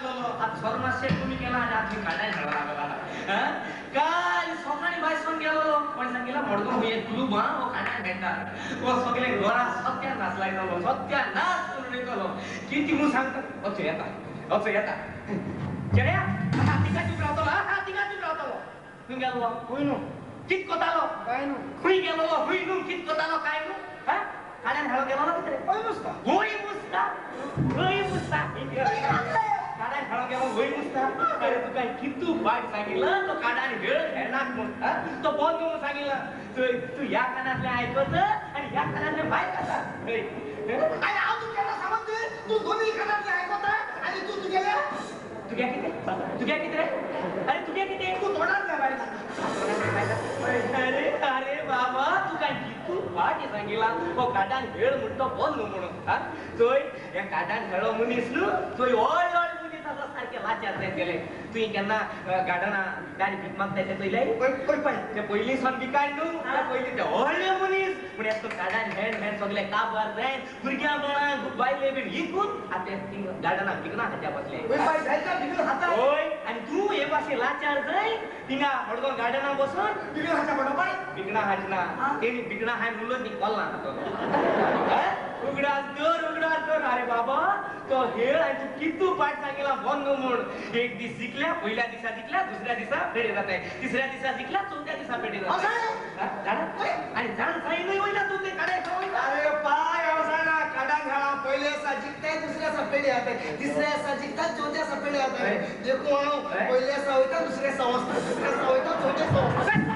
लागलो आतां सोरमाशे कमी केला आनी आतां काडाय खेळो लागला. काल सकाळी भायर सोन गेलो कोण सांगिला मडगांव एक क्लूब हा हो काडाय खेळटा हो सगळे घरा सत्यानाश लायतलो सत्यानाश करून वयतलो कितें म्हूण सांगता. असो येता असो येता चेड्या तिका चूप रावतलो हा तिका चूप रावतलो. खंय गेलो खंय न्हू कित कोतालो काय न्हू खंय गेलो खंय न्हू कित कोतालो काय न्हू हा काड्यान खेळो गेलो ना कितें खंय मुसता खंय मुसता खंय मुसता काड्यान खेळो गेलो खंय मुसता. अरे तुका कितू वायट सांगितलं तो काड्यान खेळ खेळनाक म्हूण तो बंद म्हणून सांगितलं. तूं ह्या कानांतलें आयकत आनी ह्या कानांतलें भायर खाता. आनी हांव तुका केन्ना सांगत तूं दोनूय कानांतलें आयकता आनी तूं तुगेल्या तुगे कितें तुगे कितें रे अरे तुगे कितें तूं तोंडांतलें भायर खाता. अरे अरे बाबा तुका कितू वाट सांगिला हो काडान खेळ म्हण तो बंद न्हू म्हणून. हा चोय हे काडान खेळो मनीस न्हू चोय व्हड व्हड मनीस आसा सारके लाचार जायत गेले. तुवें केन्ना गार्डना गाडी भीक मागताय ते चोयले ते पयलीं सावन भिकारी न्हू ते पयलीं ते व्हडले मनीस पूण तो गार्डन हेण हेण सगळे काबार जायन भुरग्यां बाळांक बायले बीन विकून आतां ते गार्डनाक विकना खात्या बसले. हय आनी तूं हे भाशेन लाचार जाय थिंगा मडगांव गार्डना बसून बिगना खाच्या पडो बाय बिगना खाचना तेणी बिगना खाय म्हणलो ती कोल्ला खातलो. उगडास दर उगडास दर. अरे बाबा तो खेळ आनी तूं कितू पाठ सांगिला बंद म्हूण. एक दीस जिखल्या पयल्या दिसा जिखल्या दुसऱ्या दिसा पेडे जाताय तिसऱ्या दिसा जिखल्या चवथ्या दिसा पेडे जाता आनी जाण सायनूय वयता तूं ते काडाय वयता. अरे पाय हांव जाणा काडां खेळा पयल्या दिसा जिखताय दुसऱ्या दिसा पेडे जाताय तिसऱ्या दिसा जिखता चवथ्या दिसा पेडे जाताय. देखून हांव पयल्या दिसा वयता दुसऱ्या दिसा वचता तिसऱ्या दिसा वयता चवथ्या दिसा वचता.